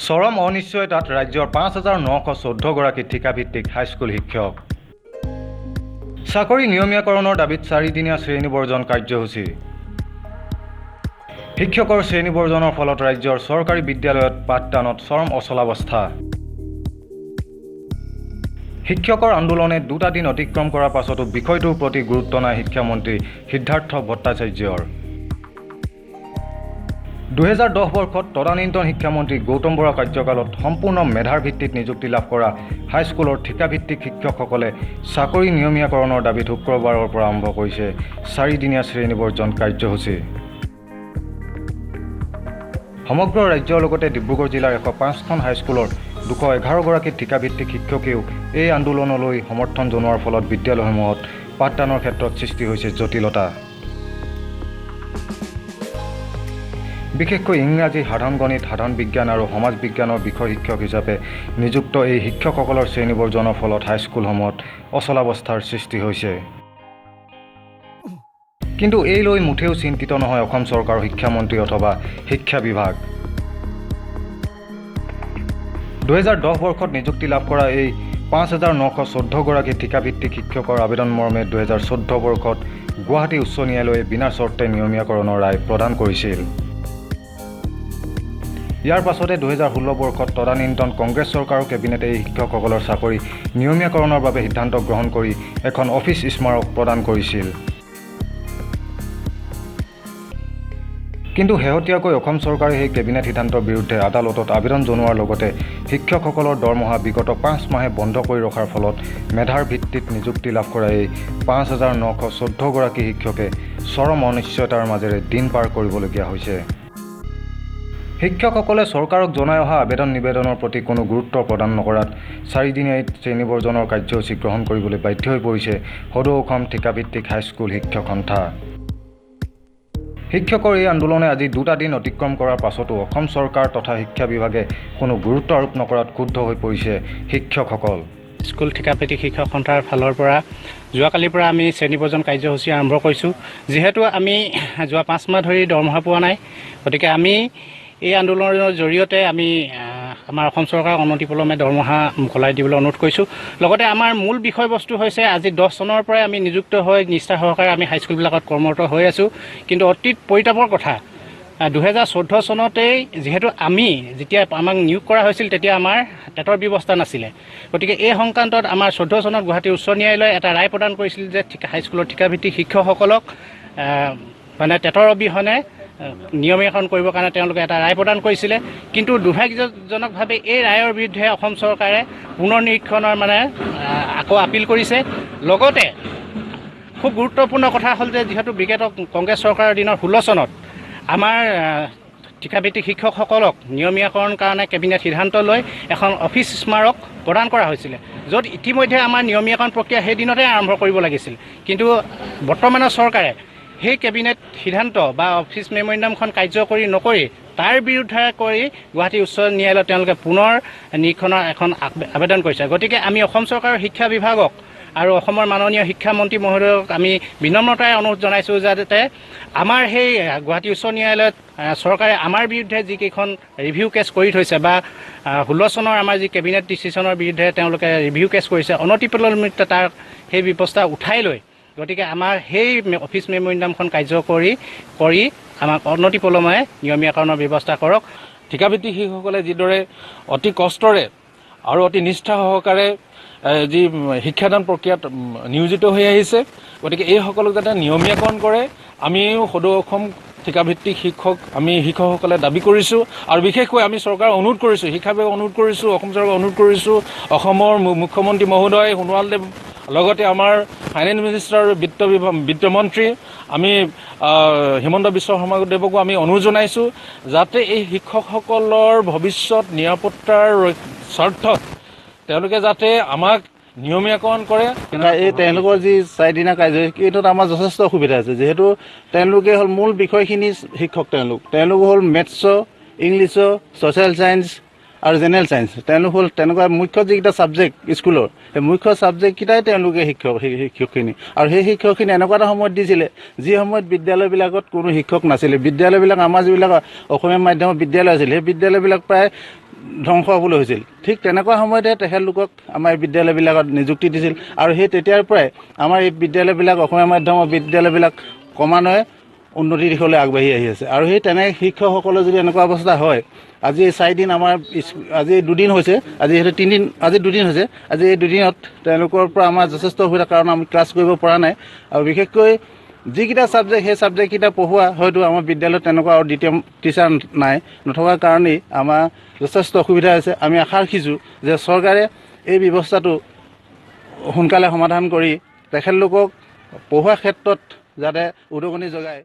চৰম অনিশ্চয়তাত ৰাজ্যৰ 5914গৰাকী ঠিকাভিত্তিক হাইস্কুল শিক্ষক। চাকৰি নিয়মীয়াকৰণৰ দাবীত চাৰিদিনীয়া শ্ৰেণী বৰ্জন কাৰ্যসূচী। শিক্ষকৰ শ্ৰেণী বৰ্জনৰ ফলত ৰাজ্যৰ চৰকাৰী বিদ্যালয়ত পাঠদানত চৰম অচলাৱস্থা। শিক্ষকৰ আন্দোলনে দুটা দিন অতিক্ৰম কৰাৰ পাছতো বিষয়টোৰ প্ৰতি গুৰুত্ব নাই শিক্ষামন্ত্ৰী সিদ্ধাৰ্থ ভট্টাচাৰ্যৰ। 2010 বৰ্ষত তদানীন্তন শিক্ষামন্ত্ৰী গৌতম বৰাৰ কাৰ্যকালত সম্পূৰ্ণ মেধাৰ ভিত্তিত নিযুক্তি লাভ কৰা হাইস্কুলৰ ঠিকাভিত্তিক শিক্ষকসকলে চাকৰি নিয়মীয়াকৰণৰ দাবীত শুক্ৰবাৰৰ পৰা আৰম্ভ কৰিছে চাৰিদিনীয়া শ্ৰেণী বৰ্জন কাৰ্যসূচী। সমগ্ৰ ৰাজ্যৰ লগতে ডিব্ৰুগড় জিলাৰ 105খন হাইস্কুলৰ 211গৰাকী ঠিকাভিত্তিক শিক্ষকেও এই আন্দোলনলৈ সমৰ্থন জনোৱাৰ ফলত বিদ্যালয়সমূহত পাঠদানৰ ক্ষেত্ৰত সৃষ্টি হৈছে জটিলতা। বিশেষকৈ ইংৰাজী, সাধাৰণ গণিত, সাধাৰণ বিজ্ঞান আৰু সমাজ বিজ্ঞানৰ বিষয় শিক্ষক হিচাপে নিযুক্ত এই শিক্ষকসকলৰ শ্ৰেণী বৰ্জনৰ ফলত হাইস্কুলসমূহত অচলাৱস্থাৰ সৃষ্টি হৈছে। কিন্তু এই লৈ মুঠেও চিন্তিত নহয় অসম চৰকাৰৰ শিক্ষামন্ত্ৰী অথবা শিক্ষা বিভাগ। 2010 বৰ্ষত নিযুক্তি লাভ কৰা এই 5914গৰাকী ঠিকাভিত্তিক শিক্ষকৰ আবেদন মৰ্মে 2014 বৰ্ষত গুৱাহাটী উচ্চ ন্যায়ালয়ে বিনা চৰ্তে নিয়মীয়াকৰণৰ ৰায় প্ৰদান কৰিছিল। ইয়াৰ পাছতে 2016 বৰ্ষত তদানীন্তন কংগ্ৰেছ চৰকাৰৰ কেবিনেটে এই শিক্ষকসকলৰ চাকৰি নিয়মীয়াকৰণৰ বাবে সিদ্ধান্ত গ্ৰহণ কৰি এখন অফিচ স্মাৰক প্ৰদান কৰিছিল। কিন্তু শেহতীয়াকৈ অসম চৰকাৰে সেই কেবিনেট সিদ্ধান্তৰ বিৰুদ্ধে আদালতত আবেদন জনোৱাৰ লগতে শিক্ষকসকলৰ দৰমহা বিগত 5 মাহে বন্ধ কৰি ৰখাৰ ফলত মেধাৰ ভিত্তিত নিযুক্তি লাভ কৰা এই 5914গৰাকী শিক্ষকে চৰম অনিশ্চয়তাৰ মাজেৰে দিন পাৰ কৰিবলগীয়া হৈছে। শিক্ষকসকলে চৰকাৰক জনাই অহা আবেদন নিবেদনৰ প্ৰতি কোনো গুৰুত্ব প্ৰদান নকৰাত চাৰিদিনীয়া এই শ্ৰেণী বৰ্জনৰ কাৰ্যসূচী গ্ৰহণ কৰিবলৈ বাধ্য হৈ পৰিছে সদৌ অসম ঠিকাভিত্তিক হাইস্কুল শিক্ষক সন্থা। শিক্ষকৰ এই আন্দোলনে আজি দুটা দিন অতিক্ৰম কৰাৰ পাছতো অসম চৰকাৰ তথা শিক্ষা বিভাগে কোনো গুৰুত্ব আৰোপ নকৰাত ক্ষুব্ধ হৈ পৰিছে শিক্ষকসকল। স্কুল ঠিকাভিত্তিক শিক্ষক সন্থাৰ ফালৰ পৰা যোৱাকালিৰ পৰা আমি শ্ৰেণী বৰ্জন কাৰ্যসূচী আৰম্ভ কৰিছোঁ। যিহেতু আমি যোৱা 5 মাহ ধৰি দৰমহা পোৱা নাই, গতিকে আমি এই আন্দোলনৰ জৰিয়তে আমি আমাৰ অসম চৰকাৰক অনতিপলমে দৰমহা মোকলাই দিবলৈ অনুৰোধ কৰিছোঁ। লগতে আমাৰ মূল বিষয়বস্তু হৈছে আজি 10 চনৰ পৰাই আমি নিযুক্ত হৈ নিষ্ঠা সহকাৰে আমি হাইস্কুলবিলাকত কৰ্মৰত হৈ আছোঁ। কিন্তু অতি পৰিতাপৰ কথা, 2014 চনতেই যিহেতু আমি যেতিয়া আমাক নিয়োগ কৰা হৈছিল তেতিয়া আমাৰ টেটৰ ব্যৱস্থা নাছিলে। গতিকে এই সংক্ৰান্তত আমাৰ 14 চনত গুৱাহাটী উচ্চ ন্যায়ালয়ে এটা ৰায় প্ৰদান কৰিছিল যে হাইস্কুলৰ ঠিকাভিত্তিক শিক্ষকসকলক মানে টেটৰ অবিহনে নিয়মীয়াকৰণ কৰিবৰ কাৰণে তেওঁলোকে এটা ৰায় প্ৰদান কৰিছিলে। কিন্তু দুৰ্ভাগ্যজনকভাৱে এই ৰায়ৰ বিৰুদ্ধে অসম চৰকাৰে পুনৰ নিৰীক্ষণৰ মানে আকৌ আপিল কৰিছে। লগতে খুব গুৰুত্বপূৰ্ণ কথা হ'ল যে যিহেতু বিগত কংগ্ৰেছ চৰকাৰৰ দিনৰ 16 চনত আমাৰ ঠিকাভিত্তিক শিক্ষকসকলক নিয়মীয়াকৰণ কাৰণে কেবিনেট সিদ্ধান্ত লৈ এখন অফিচ স্মাৰক প্ৰদান কৰা হৈছিলে, য'ত ইতিমধ্যে আমাৰ নিয়মীয়াকৰণ প্ৰক্ৰিয়া সেই দিনতে আৰম্ভ কৰিব লাগিছিল। কিন্তু বৰ্তমানৰ চৰকাৰে সেই কেবিনেট সিদ্ধান্ত বা অফিচ মেমৰেণ্ডামখন কাৰ্যকৰী নকৰি তাৰ বিৰুদ্ধে কৰি গুৱাহাটী উচ্চ ন্যায়ালয়ত তেওঁলোকে পুনৰ নিৰীক্ষণৰ এখন আবেদন কৰিছে। গতিকে আমি অসম চৰকাৰৰ শিক্ষা বিভাগক আৰু অসমৰ মাননীয় শিক্ষামন্ত্ৰী মহোদয়ক আমি বিনম্ৰতাৰে অনুৰোধ জনাইছোঁ যাতে আমাৰ সেই গুৱাহাটী উচ্চ ন্যায়ালয়ত চৰকাৰে আমাৰ বিৰুদ্ধে যিকেইখন ৰিভিউ কেছ কৰি থৈছে বা 16 চনৰ আমাৰ যি কেবিনেট ডিচিশ্যনৰ বিৰুদ্ধে তেওঁলোকে ৰিভিউ কেছ কৰিছে, অনতিপলমে তাৰ সেই ব্যৱস্থা উঠাই লৈ গতিকে আমাৰ সেই অফিচ মেমৰেণ্ডামখন কাৰ্যকৰী কৰি আমাক অনতিপলমে নিয়মীয়াকৰণৰ ব্যৱস্থা কৰক। ঠিকাভিত্তিক শিক্ষকসকলে যিদৰে অতি কষ্টৰে আৰু অতি নিষ্ঠা সহকাৰে যি শিক্ষাদান প্ৰক্ৰিয়াত নিয়োজিত হৈ আহিছে, গতিকে এইসকলক যাতে নিয়মীয়াকৰণ কৰে আমিও সদৌ অসম ঠিকাভিত্তিক শিক্ষক আমি শিক্ষকসকলে দাবী কৰিছোঁ। আৰু বিশেষকৈ আমি চৰকাৰক অনুৰোধ কৰিছোঁ, শিক্ষা বিভাগক অনুৰোধ কৰিছোঁ, অসম চৰকাৰক অনুৰোধ কৰিছোঁ, অসমৰ মুখ্যমন্ত্ৰী মহোদয় সোণোৱালদেৱ, লগতে আমাৰ ফাইনেন্স মিনিষ্টাৰ, বিত্ত বিভাগ, বিত্তমন্ত্ৰী আমি হিমন্ত বিশ্ব শৰ্মাদেৱকো আমি অনুৰোধ জনাইছোঁ যাতে এই শিক্ষকসকলৰ ভৱিষ্যত নিৰাপত্তাৰ স্বাৰ্থত তেওঁলোকে যাতে আমাক নিয়মীয়াকৰণ কৰে। এই তেওঁলোকৰ যি চাৰিদিনীয়া কাৰ্যসূচী এইটোত আমাৰ যথেষ্ট অসুবিধা আছে। যিহেতু তেওঁলোকে হ'ল মূল বিষয়খিনি শিক্ষক, তেওঁলোক হ'ল মেথছৰ, ইংলিছৰ, ছ'চিয়েল ছায়েন্স আৰু জেনেৰেল ছায়েন্স। তেওঁলোক হ'ল তেনেকুৱা মুখ্য যিকেইটা ছাবজেক্ট স্কুলৰ, সেই মুখ্য ছাবজেক্টকেইটাই তেওঁলোকে শিক্ষক, সেই শিক্ষকখিনি। আৰু সেই শিক্ষকখিনি এনেকুৱা এটা সময়ত দিছিলে যি সময়ত বিদ্যালয়বিলাকত কোনো শিক্ষক নাছিলে। বিদ্যালয়বিলাক আমাৰ যিবিলাক অসমীয়া মাধ্যমৰ বিদ্যালয় আছিল, সেই বিদ্যালয়বিলাক প্ৰায় ধ্বংস হ'বলৈ হৈছিল। ঠিক তেনেকুৱা সময়তে তেখেতলোকক আমাৰ এই বিদ্যালয়বিলাকত নিযুক্তি দিছিল আৰু সেই তেতিয়াৰ পৰাই আমাৰ এই বিদ্যালয়বিলাক, অসমীয়া মাধ্যমৰ বিদ্যালয়বিলাক ক্ৰমান্বয়ে উন্নতিৰ দিশলৈ আগবাঢ়ি আহি আছে। আৰু সেই তেনে শিক্ষকসকলৰ যদি এনেকুৱা অৱস্থা হয়, আজি এই 4 দিন আমাৰ, আজি 2 দিন হৈছে, আজি সেইটো 3 দিন, আজি 2 দিন হৈছে। আজি এই 2 দিনত তেওঁলোকৰ পৰা আমাৰ যথেষ্ট অসুবিধা, কাৰণ আমি ক্লাছ কৰিব পৰা নাই। আৰু বিশেষকৈ যিকেইটা ছাবজেক্ট, সেই ছাবজেক্টকেইটা পঢ়োৱা হয়তো আমাৰ বিদ্যালয়ত তেনেকুৱা আৰু দ্বিতীয় টিচাৰ নাই। নথকাৰ কাৰণেই আমাৰ যথেষ্ট অসুবিধা হৈছে। আমি আশা ৰাখিছোঁ যে চৰকাৰে এই ব্যৱস্থাটো সোনকালে সমাধান কৰি তেখেতলোকক পঢ়োৱাৰ ক্ষেত্ৰত যাতে উদগনি যোগায়।